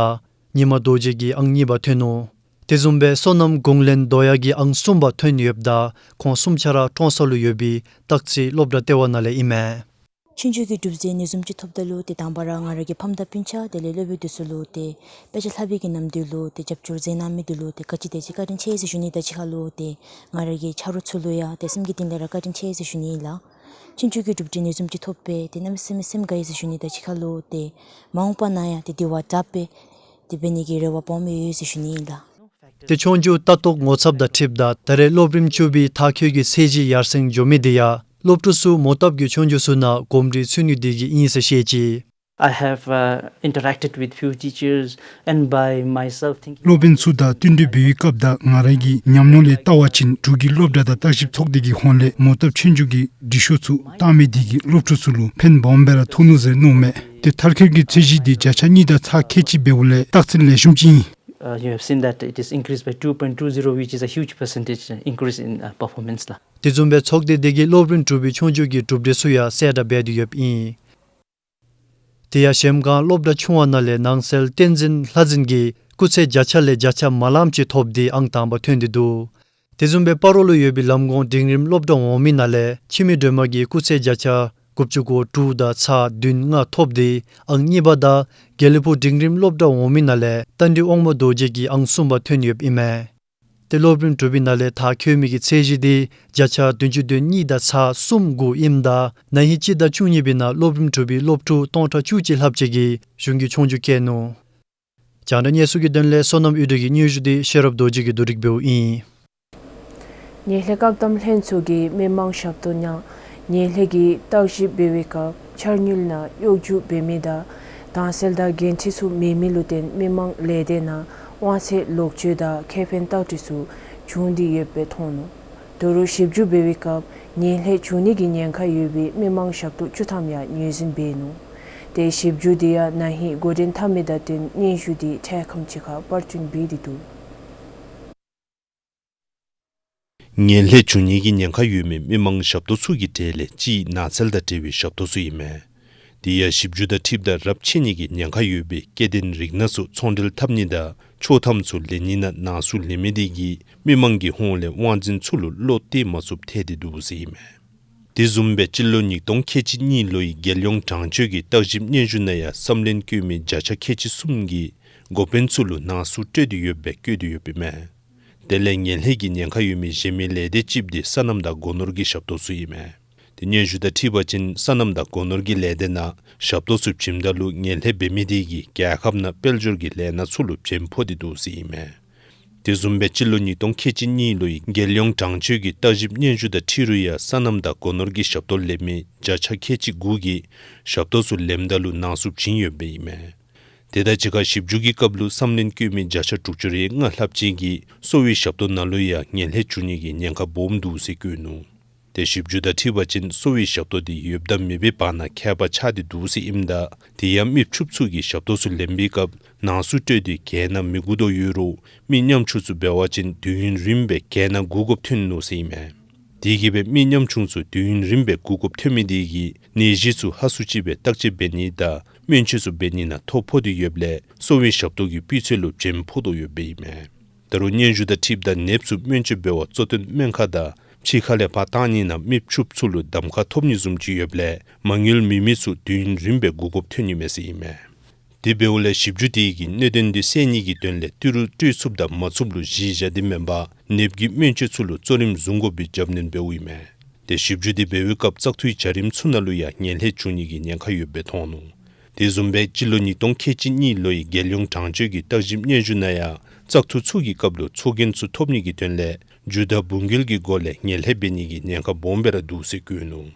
ཉི་མ་རྡོ་རྗེ་གིས་ཨང་གཉིས་པ་ཐོན་ནུག། དེ་བཟུམ་སྦེ་བསོད་ནམས་གུང་ལེན་རྡོ་ཡ་གིས་ཨང་གསུམ་པ་ཐོན་ཡོདཔ་ད་ཁོང་གསུམ་ཆ་ར་ཀྲོང་གསར་ལུ་ཡོད་པའི་སྟག་རྩེ་སློབ་གྲྭ་ལྟེ་བ་ནང་ལས་ཨིན་མས། ཆོས་རྒྱུགས་ཀྱི་གྲུབ་འབྲས་ཨ་ནི་བཟུམ་ཅིག་ཐོབ་ད་ལུ་ཏེ་དང་པ་ར་ང་ར་གི་ཕམ་དང་སྤུན་ཆ་དེ་ལས་སློབ་དཔོན་དེ་ཚུ་ལུ་ཏེ་དཔེ་ཆ་ལྷབ་པའི་གི་ནམ་དུས་ལུ་ཏེ་རྒྱབ་སྐྱོར་མཛད་གནང་མི་དེ་ལུ་ཏེ་ག་ཅི་དེ་ཅིག་བཀའ་དྲིན་ཆེ་ཟེར་ཞུ་ནི། དང་གཅིག་ཁར་ལུ་ཏེ་ང་ར་གི་ཆ་རོགས་ཚུ་ལུ་ཡང་ཏེ་སེམས་ཀྱི་གཏིང་ལས་ར་བཀའ་དྲིན་ཆེ་ཟེར་ཞུ་ནི་ལགས། ཆོས་རྒྱུགས་ཀྱི་གྲུབ་འབྲས་ཨ་ནི་བཟུམ་ཅིག་ཐོབ་པས་ཏེ་གནམ་མེད་ས་མེད་སེམས་དགའ་ཡི་ཟེར་ཞུ་ནི། དང་གཅིག་ཁར་ལུ་ཏེ་མ་འོངས་པ་ནང་ཡང་ཏེ་དེ་བ་དྲགཔ་སྦེ་ཏེ་འབད་ནི་གི་རེ་བ་སྦོམ་ཡོད་ཟེར་ཞུ་ནི་ལགས། ཏེ་ཆོས་རྒྱུགས་ལྟ་རྟོག་ངོ་ཚབ་དང་འཁྲིལཝ་ད་ད་རེས་སློབ་རིམ་བཅུ་པའི་མཐར་འཁྱོལ་གྱི་ཚད་གཞི་ཡར་སེང་འགྱོ་མི་དེ་ཡང་སློབ་ཕྲུག་ཚུ་མོ་བཏབ་ཀྱི་ཆོས་རྒྱུགས་ཚུ་ནང་གོམས་འདྲིས་ཚུད་ནི་དེ་གིས་ཨིན་ཟེར་བཤད་ཅི། I have, uh, interacted with few teachers and by myself thinking. སློབ་དཔོན་ཚུ་དང་བསྟུན་གྲོས་འབད་བའི་སྐབས་དང་ང་རའི་གི་ཉམས་མྱོང་ལས་བལྟ་བ་ཅིན་འབྲུག་གི་སློབ་གྲྭ་དང་བརྟག་ཞིབ་ཚོགས་སྡེ་གི་ཧོངས་ལས་མོ་བཏབ་ཆོས་རྒྱུགས་ཀྱི་འབྲི་ཤོག་ཚུ་བཏང་མི་དེ་གིས་སློབ་ཕྲུག་ཚུ་ལུ་ཕན་སྦོམ་སྦེ་ར་ཐོགས་ནུག་ཟེར་མནོཝ་མས། ཏེ་མཐར་འཁྱོལ་གྱི་ཚད་གཞི་དེ་བརྒྱ་ཆ་གཉིས་དང་ཚག་ཁལ་གཅིག་འབདཝ་ལས་རྟགས་མཚན་ལེགས་ཤོམ་ཅིག་ཨིན། Uh, you have seen that it is increased by two point two zero, which is a huge percentage increase in, uh, performance ལགས། དེ་བཟུམ་སྦེ་ཚོགས་སྡེ་དེ་གིས་སློབ་རིམ་དྲུག་པའི་ཆོས་རྒྱུགས་ཀྱི་གྲུབ་འབྲས་ཚུ་ཡང་གསལ་བསྒྲགས་འབད་དེ་ཡོདཔ་ཨིན། དེ་ཡང་གཞལམ་སྒང་སློབ་གྲྭ་ཆུང་བ་ནང་ལས་ནང་གསལ་བསྟན་འཛིན་ལྷ་འཛིན་གྱིས་སྐུགས་ཚད་བརྒྱ་ཆ་ལས་བརྒྱ་ཆ་མ་ལངམ་ཅིག་ཐོབ་སྟེ་ཨང་དང་པ་ཐོན་ཏེ་འདུག། དེ་བཟུམ་སྦེ་སྤ་རོ་ལུ་ཡོད་པའི་ལམ་གོང་འབྲིང་རིམ་སློབ་གྲྭ་འོག་མའི་ནང་ལས་འཆི་མེད་སྒྲོལ་མ་གིས་སྐུགས་ཚད་བརྒྱ་ཆ་དགུ་བཅུ་གོ་དྲུག་དང་ཚག་བདུན་ལྔ་ཐོབ་སྟེ་ཨང་གཉིས་པ་དང་དགེ་ལེགས་ཕུག་འབྲིང་རིམ་སློབ་གྲྭ་འོག་མའི་ནང་ལས་རྟ་མགྲིན་དབང་མོ་རྡོ་རྗེ་གིས་ཨང་གསུམ་པ་ཐོན་ཡོདཔ་ཨིན་མས། ཏེ་སློབ་རིམ་དྲུག་པའི་ནང་ལས་མཐར་འཁྱོལ་མི་གི་ཚད་གཞི་དེ་བརྒྱ་ཆ་བདུན་ཅུ་དོན་གཉིས་དང་ཚག་གསུམ་དགུ་ཨིནམ་ད་ན་ཧིང་སྤྱི་ཟླ་བཅུ་གཉིས་པའི་ནང་སློབ་རིམ་དྲུག་པའི་སློབ་ཕྲུག་སྟོང་ཕྲག་བཅུ་གཅིག་ལྷགཔ་ཅིག་གིས་གཞུང་གི་ཆོས་རྒྱུགས་བཀལ་ནུག། རྒྱང་བསྒྲགས་གནས་ཚུལ་གྱི་དོན་ལས་བསོད་ནམས་གཡུ་སྒྲོན་གྱི་སྙན་ཞུ་དེ་ཤེས་རབ་རྡོ་རྗེ་གིས་བསྡུ་སྒྲིག་འབདཝ་ཨིན། ངན་ལྷད་བཀག་སྡོམ་ལྷན་ཚོགས་ཀྱིས་མི་མང་ཞབས་ཏོག་ཉག་ངན་ལྷད་ཀྱི་བརྟག་ཞིབ་འབད་བའི་སྐབས་འཆར་དངུལ་ནང་གཡོག་རྒྱུགས་འབད་མི་དང་དྭངས་གསལ་དང་འགན་འཁྲི་ཚུ་མེད་མི་ལུ་བརྟེན་མི་མང་ལས་སྡེ་ནང་དབང་ཚད་ལོག་སྤྱོད་དང་ཁེ་ཕན་བརྟག་སྤྲོད་ཚུ་བྱུང་སྟེ་ཡོདཔ་སྦེ་མཐོང་ནུག། ད་རུང་ཞིབ་འཇུག་འབད་བའི་སྐབས་ངན་ལྷད་བྱུང་ནི་གི་ཉེན་ཁ་ཡོད་པའི་མི་མང་ཞབས་ཏོག་བཅུ་ཐམ་ཡང་ངོས་འཛིན་འབད་ནུག། ཏེ་ཞིབ་འཇུག་དེ་ཡང་ན་ཧིང་འགོ་འདྲེན་འཐབ་མི་དང་བསྟུན་སྙན་ཞུ་དེ་འཕྲལ་ཁམས་ཅིག་ཁར་པར་སྐྲུན་འབད་དེ་འདུག། ངན་ལྷད་བྱུང་ནི་གི་ཉེན་ཁ་ཡོད་མི་མི་མང་ཞབས་ཏོག་ཚུ་གི་གྲས་ལས་གཅིག་ནགས་ཚལ་དང་འབྲེལ་བའི་ཞབས་ཏོག་ཚུ་ཨིན་མས། དེ་ཡང་ཞིབ་འཇུག་དང་འཁྲིལཝ་ད་རབས་ཆད་ནི་གི་ཉེན་ཁ་ཡོད་པའི་སྐྱེ་ལྡན་རིགས་སྣ་ཚུ་ཚོང་འབྲེལ་འཐབ་ནི་དང་ཆོག་ཐམ་ཚུ་ལེན་ནི་ནང་ནང་གསུག་ལེན་མི་དེ་གིས་མི་མང་གི་ཧོངས་ལས་དབང་འཛིན་ཚུ་ལུ་བློ་གཏད་མ་ཚུགསཔ་ཐལ་ཏེ་འདུག་ཟེར་ཨིན་མས། དེ་བཟུམ་སྦེ་སྤྱི་ལོ་ཉིས་སྟོང་ཁལ་གཅིག་གཉིས་ལོའི་རྒྱལ་ཡོངས་དྲང་སྤྱོད་ཀྱི་བརྟག་ཞིབ་སྙན་ཞུ་ནང་ཡང་བསམ་ལན་བཀོད་མི་བརྒྱ་ཆ་ཁལ་གཅིག་གསུམ་གྱིས་འགོ་དཔོན་ཚུ་ལུ་ནང་གསུག་སྤྲོད་དེ་ཡོདཔ་སྦེ་བཀོད་དེ་ཡོདཔ་ཨིན་མས། དེ་ལས་ངན་ལྷད་ཀྱི་ཉེན་ཁ་ཡོད་མི་གཞན་མི་ལས་སྡེ་གཅིག་དེ་སོ་ནམ་དང་སྒོ་ནོར་གྱི་ཞབས་ཏོག་ཚུ་ཨིན་མས། ཏེ་སྙན་ཞུ་དང་འཁྲིལ་བ་ཅིན་སོ་ནམ་དང་སྒོ་ནོར་གྱི་ལས་སྡེ་ནང་ཞབས་ཏོག་ཚུ་བྱིནམ་ད་ལུ་ངན་ལྷད་འབད་མི་དེ་གིས་རྒྱལ་ཁབ་ནང་དཔལ་འབྱོར་གྱི་ལས་སྣ་ཚུ་ལུ་བྱེམ་ཕོག་སྟེ་འདུག་ཟེར་ཨིན་མས། དེ་བཟུམ་སྦེ་སྤྱི་ལོ་ཉིས་སྟོང་ཁལ་གཅིག་གཉིས་ལོའི་རྒྱལ་ཡོངས་དྲང་སྤྱོད་ཀྱི་བརྟག་ཞིབ་སྙན་ཞུ་དང་འཁྲིལ་རུང་ཡང་སོ་ནམ་དང་སྒོ་ནོར་གྱི་ཞབས་ཏོག་ལེན་མི་བརྒྱ་ཆ་ཁལ་གཅིག་དགུ་གིས་ཞབས་ཏོག་ཚུ་ལེནམ་ད་ལུ་ནང་གསུག་བྱིན་ཡོདཔ་ཨིན་མས། དེ་དང་གཅིག་ཁར་ཞིབ་འཇུག་གི་སྐབས་ལུ་བསམ་ལྷན་བཀོད་མི་བརྒྱ་ཆ་དྲུག་ཅུ་རེ་ལྔ་ལྷགཔ་ཅིག་གིས་གསོ་བའི་ཞབས་ཏོག་ནང་ལུ་ཡང་ངན་ལྷད་བྱུང་ནི་གི་ཉེན་ཁ་སྦོམ་འདུག་ཟེར་བཀོད་ནུག། ཏེ་ཞིབ་འཇུག་དང་འཁྲིལ་བ་ཅིན་གསོ་བའི་ཞབས་ཏོག་འདི་ཡོདཔ་དང་མེདཔ་གི་བར་ན་ཁྱད་པར་ཆགས་ཏེ་འདུག་ཟེར་ཨིནམ་ད་དེ་ཡང་མི་ཕྱུགཔོ་ཚུ་གིས་ཞབས་ཏོག་ཚུ་ལེན་པའི་སྐབས་ནང་གསུག་སྤྲོད་དེ་གྱལ་ནང་མི་སྒུག་དོ་ཡོད་རུང་མི་ཉམ་ཆུང་ཚུ་འབད་བ་ཅིན་དུས་ཡུན་རིངམོ་སྦེ་གྱལ་ནང་སྒུག་དགོཔ་ཐོན་ནུག་ཟེར་ཨིན་མས། དེ་གིས་སྦེ་མི་ཉམ་ཆུང་ཚུ་དུས་ཡུན་རིངམོ་སྦེ་སྒུག་དགོཔ་ཐོན་མི་དེ་གིས་ནད་གཞི་ཚུ་ཧ་སུ་ཅིག་སྦེ་བརྟག་དཔྱད་འབད་ནི་དང་སྨན་བཅོས་ཚུ་འབད་ནི་ནང་ཐོ་ཕོག་སྟེ་ཡོདཔ་ལས་གསོ་བའི་ཞབས་ཏོག་གི་སྤུས་ཚད་ལུ་བྱེམ་ཕོག་དོ་ཡོདཔ་ཨིན་མས། ད་རུང་སྙན་ཞུ་དང་འཁྲིལཝ་ད་ནདཔ་ཚུ་སྨན་བཅོས་འབད་བར་གཙོ་བཏོན་སྨན་ཁང་དང་ཕྱི་ཁ་ལས་ཕར་བཏང་ནི་ནང་མི་ཕྱུགཔོ་ཚུ་ལུ་གདམ་ཁ་ཐོབ་ནི་བཟུམ་ཅིག་ཡོདཔ་ལས་མ་དངུལ་མེད་མི་ཚུ་དུས་ཡུན་རིངམོ་སྦེ་སྒུག་དགོཔ་ཐོན་ནི་མས་ཟེར་ཨིན་མས། དེ་འབདཝ་ལས་ཞིབ་འཇུག་དེ་གིས་གནད་དོན་དེ་སེལ་ནི་གི་དོན་ལས་ཏི་རུ་སྤྲོད་ཚུགསཔ་དང་མ་ཚུགསཔ་ལུ་གཞི་བཞག་སྟེ་མེན་པར་ནདཔ་གི་སྨན་བཅོས་ཚུ་ལུ་གཙོ་རིམ་བཟུང་དགོ་པའི་རྒྱབ་སྣོན་འབདཝ་ཨིན་མས། ཏེ་ཞིབ་འཇུག་དེ་འབད་བའི་སྐབས་བཙག་འཐུའི་བྱ་རིམ་ཚུ་ནང་ལུ་ཡང་ངན་ལྷད་བྱུང་ནི་གི་ཉེན་ཁ་ཡོདཔ་སྦེ་མཐོང་ནུག། དེ་བཟུམ་སྦེ་སྤྱི་ལོ་ཉིས་སྟོང་ཁལ་གཅིག་གཉིས་ལོའི་རྒྱལ་ཡོངས་དྲང་སྤྱོད་ཀྱི་བརྟག་ཞིབ་སྙན་ཞུ་ནང་ཡང་བཙག་འཐུ་ཚུ་གི་སྐབས་ལུ་ཚོགས་རྒྱན་ཚུ་ཐོབ་ནི་གི་དོན་ལས་རྒྱུ་དང་བུ་འགལ་གྱི་སྒོ་ལས་ངན་ལྷད་འབད་ནི་གི་ཉེན་ཁ་སྦོམ་སྦེ་ར་འདུག་ཟེར་བཀོད་ནུག།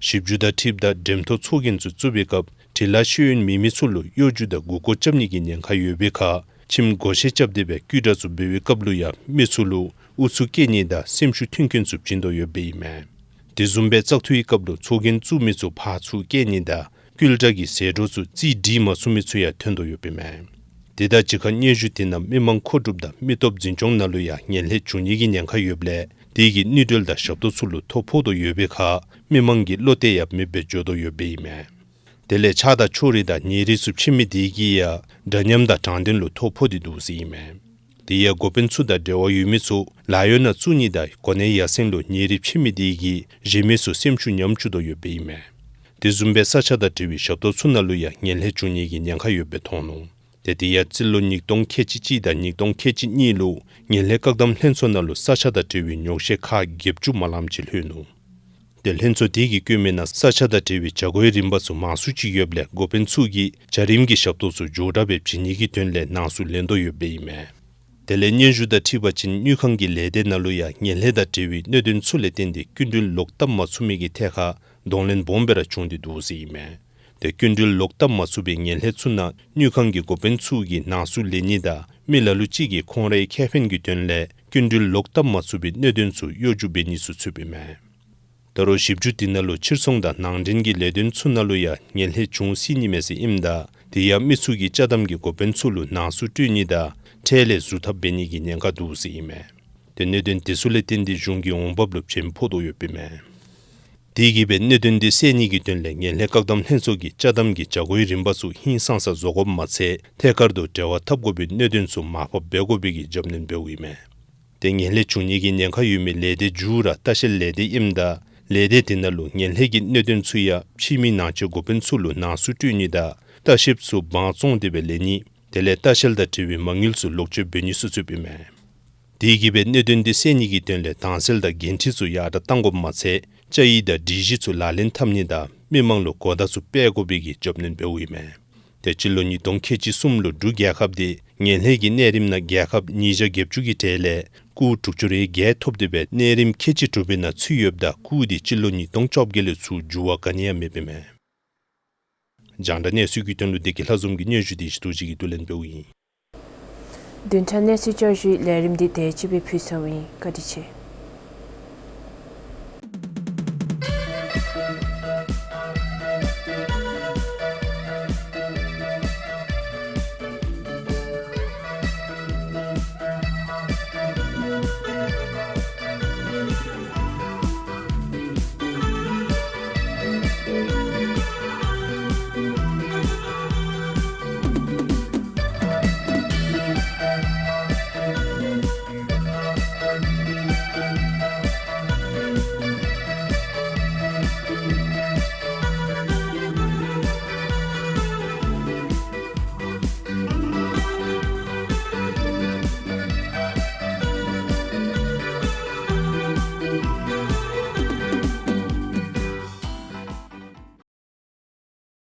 ཞིབ་འཇུག་དང་འཁྲིལཝ་ད་འགྲེམས་ཐོག་ཚོགས་རྒྱན་ཚུ་བཙུགས་པའི་སྐབས་འབྲི་ལྷག་ཤེས་ཡོན་མེད་མི་ཚུ་ལུ་གཡོ་སྒྱུ་དང་མགུ་སྐོར་རྐྱབ་ནི་གི་ཉེན་ཁ་ཡོད་པའི་ཁར་ཁྱིམ་སྒོ་ཤེས་རྐྱབ་སྟེ་སྦེ་བརྐུས་དྲག་ཚུ་འབད་བའི་སྐབས་ལུ་ཡང་མི་ཚུ་ལུ་ཨུ་ཚུགས་བསྐྱེད་ནི་དང་སེམས་ཤུགས་ཐོན་མཁན་ཚུ་བྱིན་དོ་ཡོདཔ་ཨིན་མས། དེ་བཟུམ་སྦེ་བཙག་འཐུའི་སྐབས་ལུ་ཚོགས་རྒྱན་བཙུགས་མི་ཚུ་ཕར་ཚུར་བསྐྱལ་ནི་དང་བརྐུས་དྲག་གི་ཟད་འགྲོ་ཚུ་རྩིས་འགྲིག་མ་ཚུགས་མི་ཚུ་ཡང་ཐོན་དོ་ཡོདཔ་ཨིན་མས། དེ་དང་གཅིག་ཁར་སྙན་ཞུ་དེ་ནང་མི་མང་མཁོ་སྒྲུབ་དང་མི་སྟོབས་འཛིན་སྐྱོང་ནང་ལུ་ཡང་ངན་ལྷད་བྱུང་ནི་གི་ཉེན་ཁ་ཡོདཔ་ལས་དེ་གིས་ནུས་སྒྲིལ་དང་ཞབས་ཏོག་ཚུ་ལུ་ཐོ་ཕོག་དོ་ཡོད་པའི་ཁར་མི་མང་གི་བློ་གཏད་ཡང་མེདཔ་སྦེ་འགྱོ་དོ་ཡོདཔ་ཨིན་མས། དེ་ལས་ཆགས་སྡང་ཕྱོགས་རིས་དང་ཉེ་རིང་ཚུ་ཕྱེ་མི་དེ་གིས་ཡང་འདྲ་མཉམ་དང་དྲང་བདེན་ལུ་ཐོ་ཕོག་སྟེ་འདུག་ཟེར་ཨིན་མས། དེ་ཡང་འགོ་དཔོན་ཚུ་དང་འབྲེལ་བ་ཡོད་མི་ཚུ་ལཱ་གཡོག་ནང་བཙུགས་ནི་དང་གོ་གནས་ཡར་སེང་ལུ་ཉེ་རིང་ཕྱེ་མི་དེ་གིས་གཞན་མི་ཚུ་སེམས་ཤུགས་ཉམས་བཅུག་དོ་ཡོདཔ་ཨིན་མས། དེ་བཟུམ་སྦེ་ས་ཆ་དང་འབྲེལ་བའི་ཞབས་ཏོག་ཚུ་ནང་ལུ་ཡང་ངན་ལྷད་བྱུང་ནི་གི་ཉེན་ཁ་ཡོདཔ་སྦེ་མཐོང་ནུག། ཏེ་དེ་ཡང་སྤྱི་ལོ་ཉིས་སྟོང་ཁལ་གཅིག་གཅིག་དང་ཉིས་སྟོང་ཁལ་གཅིག་གཉིས་ལུ་ངན་ལྷད་བཀག་སྡོམ་ལྷན་ཚོགས་ནང་ལུ་ས་ཆ་དང་འབྲེལ་བའི་ཉོགས་བཤད་ཁག་བརྒྱད་ཅུ་མ་ལངམ་ཅིག་ལྷོད་ནུག། ཏེ་ལྷན་ཚོགས་དེ་གིས་བཀོད་མི་ནང་ས་ཆ་དང་འབྲེལ་བའི་བྱ་སྒོའི་རིམ་པ་ཚུ་མང་སུ་ཅིག་ཡོདཔ་ལས་འགོ་དཔོན་ཚུ་གིས་བྱ་རིམ་གྱི་ཞབས་ཏོག་ཚུ་མགྱོགས་དྲགས་སྦེ་བྱིན་ནི་གི་དོན་ལས་ནང་གསུག་ལེན་དོ་ཡོདཔ་ཨིན་མས། དེ་ལས་སྙན་ཞུ་དང་འཁྲིལ་བ་ཅིན་དངུལ་ཁང་གི་ལས་སྡེ་ནང་ལུ་ཡང་ངན་ལྷད་དང་འབྲེལ་བའི་གནད་དོན་ཚུ་ལས་བརྟེན་ཏེ་སྐྱིན་འགྲུལ་ལོག་བཏབ་མ་ཚུགས་མི་གི་ཐད་ཁར་གདོང་ལེན་སྦོམ་སྦེ་ར་བྱུང་སྟེ་འདུག་ཟེར་ཨིན་མས། ཏེ་སྐྱིན་འགྲུལ་ལོག་བཏབ་མ་ཚུགས་པའི་ངན་ལྷད་ཚུ་ནང་དངུལ་ཁང་གི་འགོ་དཔོན་ཚུ་གིས་ནང་གསུག་ལེན་ནི་དང་མི་ལ་ལུ་ཅིག་གིས་ཁོང་རའི་ཁེ་ཕན་གྱི་དོན་ལས་སྐྱིན་འགྲུལ་ལོག་བཏབ་མ་ཚུགས་པའི་གནད་དོན་ཚུ་གཡོ་སྒྱུ་འབད་ནི་ཚུ་ཚུདཔ་ཨིན་མས། ད་རུང་ཞིབ་འཇུག་དེ་ནང་ལུ་ཕྱིར་ཚོང་དང་ནང་འདྲེན་གྱི་ལས་དོན་ཚུ་ནང་ལུ་ཡང་ངན་ལྷད་བྱུང་སྲིད་ནི་མས་ཟེར་ཨིནམ་ད་དེ་ཡང་མི་ཚུ་གིས་ཅ་དམ་གྱི་འགོ་དཔོན་ཚུ་ལུ་ནང་གསུག་སྤྲོད་ནི་དང་ཁྲལ་ལས་ཟུར་ཐབས་འབད་ནི་གི་ཉེན་ཁ་འདུག་ཟེར་ཨིན་མས། ཏེ་གནད་དོན་དེ་ཚུ་ལས་བརྟེན་ཏེ་གཞུང་གི་འོང་འབབ་ལུ་བྱེམ་ཕོག་དོ་ཡོདཔ་ཨིན་མས། དེ་གིས་སྦེ་གནད་དོན་དེ་སེལ་ནི་གི་དོན་ལས་ངན་ལྷད་བཀག་སྡོམ་ལྷན་ཚོགས་ཀྱིས་ཅ་དམ་གྱི་བྱ་སྒོའི་རིམ་པ་ཚུ་ཧིང་སངས་ས་བཟོ་དགོཔ་མ་ཚད་ཐད་ཀར་དུ་འབྲེལ་བ་འཐབ་དགོ་པའི་གནད་དོན་ཚུ་མར་ཕབ་འབད་དགོ་པའི་གི་རྒྱབ་སྣོན་འབདཝ་ཨིན་མས། ཏེ་ངན་ལྷད་བྱུང་ནི་གི་ཉེན་ཁ་ཡོད་མི་ལས་སྡེ་མཇུག་ར་ལྟ་བཤལ་ལས་སྡེ་ཨིནམ་ད་ལས་སྡེ་དེ་ནང་ལུ་ངན་ལྷད་ཀྱི་གནད་དོན་ཚུ་ཡང་ཕྱེ་མི་ནང་ཆེན་འགོ་དཔོན་ཚུ་ལུ་ནང་གསུག་སྤྲོད་ནི་དང་ལྟ་བཤལཔ་ཚུ་དབང་བཙོང་སྟེ་སྦེ་ལེན་ནི་དེ་ལས་ལྟ་བཤལ་དང་འབྲེལ་བའི་མ་དངུལ་ཚུ་ལོག་སྤྱོད་འབད་ནི་ཚུ་ཚུདཔ་ཨིན་མས། དེ་གིས་སྦེ་གནད་དོན་དེ་སེལ་ནི་གི་དོན་ལས་དྭངས་གསལ་དང་འགན་འཁྲི་ཚུ་ཡར་དྲག་གཏང་དགོཔ་མ་ཚད་བཅའ་ཡིག་དང་སྒྲིག་གཞི་ཚུ་ལག་ལེན་འཐབ་ནི་དང་མི་མང་ལུ་གོ་བརྡ་ཚུ་སྤེལ་དགོ་པའི་གི་རྒྱབ་སྣོན་འབདཝ་ཨིན་མས། ཏེ་སྤྱི་ལོ་ཉིས་སྟོང་ཁལ་གཅིག་གསུམ་ལུ་འབྲུག་རྒྱལ་ཁབ་དེ་ངན་ལྷད་ཀྱི་གནས་རིམ་ནང་རྒྱལ་ཁབ་ཉིས་བརྒྱ་བརྒྱད་ཅུ་གི་གྲས་ལས་སྐུགས་དྲུག་ཅུ་རེ་བརྒྱད་ཐོབ་སྟེ་སྦེ་གནས་རིམ་ཁལ་གཅིག་དྲུག་པའི་ནང་ཚུད་ཡོདཔ་ད་སྐུགས་དེ་སྤྱི་ལོ་ཉིས་སྟོང་བཅོ་བརྒྱད་ལས་ཚུར་འགྱུར་བ་ག་ནི་ཡང་མེདཔ་ཨིན་མས། རྒྱང་བསྒྲགས་གནས་ཚུལ་གྱི་དོན་ལུ་བདེ་སྐྱིད་ལྷ་འཛོམས་ཀྱིས་སྙན་ཞུ་དེ་ཞུ་དོ་ཅིག་གིས་བསྡུ་ལེན་འབདཝ་ཨིན། བདུན་ཕྲག་གནས་ཚུལ་བསྐྱར་ཞུའི་ལས་རིམ་འདི་དེ་ཅིག་སྦེ་ཕུལ་ཚརཝ་ཨིན། བཀའ་དྲིན་ཆེ།